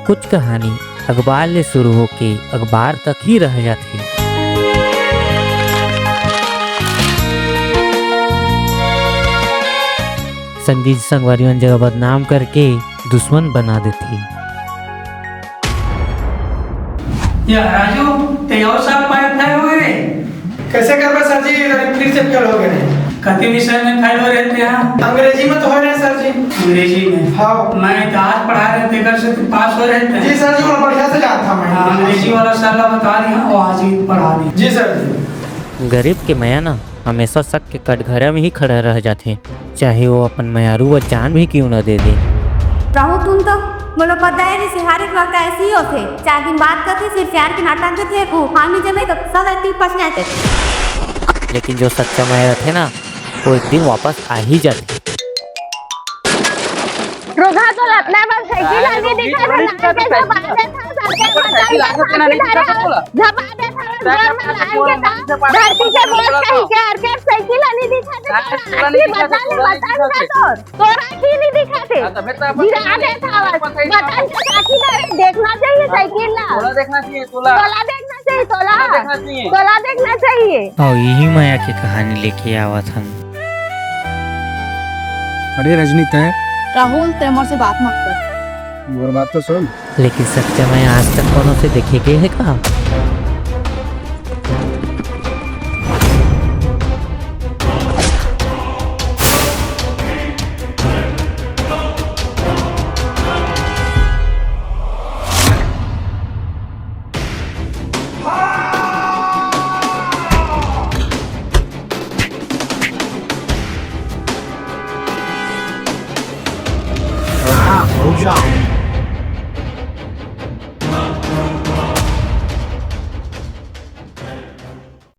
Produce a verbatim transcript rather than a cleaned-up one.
कुछ कहानी अखबार ले शुरू होके अखबार तक ही रह जाथे। संगी संगवारी मन जगह बदनाम करके दुश्मन बना देथे। या राजू, ते और साल पाए फेल हो गए रे? कैसे करबे सर जी, इधर फिर से फेल हो गए रे। कति विषय में फेल हो रहे थे यहाँ? अंग्रेजी में तो हो रहे सर जी। अंग्रेजी में? हाँ। मैं इतिहास पढ़ा रहे थे, घर से तू पास हो रहे थे। जी सर जी, वो बढ़िया से जानता मैं। हाँ, अंग्रेजी वाला सर ला बता दिया, वो आज ही पढ़ा दी। जी सर जी। गरीब के मया ना हमेशा शक के कटघरा में ही खड़ा रह जाथे, चाहे वो अपन मयारू व जान भी क्यों न दे दे। रहू तुम तो बोलो पता है नहीं, हर एक वक्त ऐसे ही होते। चार दिन बात करते, सिर्फ प्यार के नाटक करते हैं, वो खाने जमे तो सब एक दिन पसने आते। लेकिन जो सच्चा मया रथे ना, वो एक दिन वापस आ ही जाथे। रोधा तो लतना बस साइकिल आगे दिखा दे, लाइन के जो बात है, था, साइकिल आगे दिखा दे, झपा दे, था, जोर में लाइन के था, धरती के बोझ कहीं के आर के साइकिल आनी दिखा दे, आखिरी बता ले, बता ले, तो तोरा की नहीं दिखा दे, गिरा दे था, बस, बता ले, साथी करे, देखना चाहिए साइकिल ला, तोला देखना चाहिए, तोला। तोला देखना चाहिए, तोला। तोला देखना चाहिए। तोला देखना चाहिए। और यही मया के कहानी लेके आवत हन। अरे रजनी, तय राहुल, तय मोर से बात मत कर। मोर बात तो सुन। लेकिन सच्चा मया आज तक कोनो से देखे गए है का?